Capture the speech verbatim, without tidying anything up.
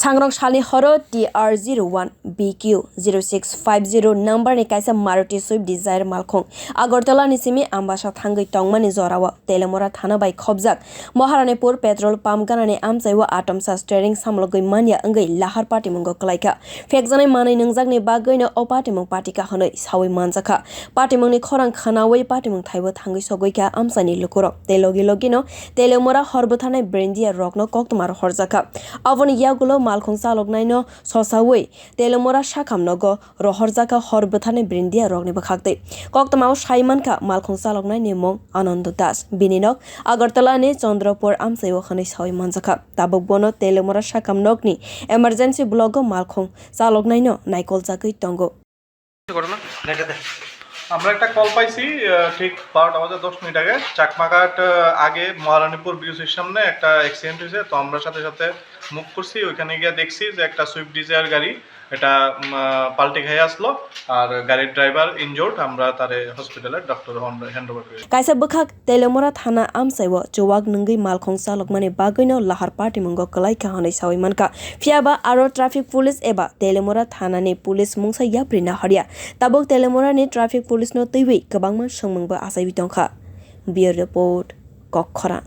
Sangrong salni horo T R zero one B Q zero six five zero number ni kaisa Maruti Swift Desire malkhung Agartala ni simi Ambasa thangwi tongmani jorao Teliamura thana bai khobjak Maharanipur petrol pump ganani amchaio atomsa steering samlogwi manya wngwi lahar patimungo kwlaikha. Phekjaknai manwi nwngjakni bagwino o patimung patika hwnwi sawi manjakha. Patimungni khorang khwnawi patimung thaibo thangwi sogwikha amchaini lukurok tei logi logino Teliamura hor bwtharnai brindia rokno koktwma rohorjakha. Aboni yagulo malkhung chaloknaino sosawi Teliamura sakham nogo rohorjakha hor bwtharnai brindia rokni bwkhaktwi. Koktwmao sai mankha malkhung chaloknaini mung Anando Das. Bini nok Agartala ni Chandrapur amchaio hwnwi sawi manjakha. Tabuk bono Teliamura sakham nokni emergency block o malkhung chaloknaino naikoljagwi tongo. ঘটনা? দেখা দে। আমরা একটা কল পাইছি, আহ, ঠিক বারোটা বাজে দশ মিনিট আগে। চাকমাঘাট, আহ, আগে মহারানীপুর বিওসির সামনে একটা অ্যাক্সিডেন্ট হয়েছে, তো আমরা সাথে সাথে মুভ করছি, ওইখানে গিয়ে দেখছি যে একটা সুইফট ডিজায়ার গাড়ি, এটা, উম, আহ, পাল্টি খাই আসলো, আর গাড়ির ড্রাইভার ইনজুর্ড। আমরা তারে হসপিটালে ডক্টর হ্যান্ড ওভার করে। Kaisa bwkhak Teliamura thana amchaio chuwak nwngwi malkhung chalokmani bagwino lahar patimungo kwlaikha hwnwi sawi mankha. Phiyaba aro traffic police eba Teliamura thanani police mungsa yapri nahorya. Tabuk Teliamurani traffic police no twiwi kwbangma swngmungbo achaiwi tongkha. Bureau Report, Kokkhorang.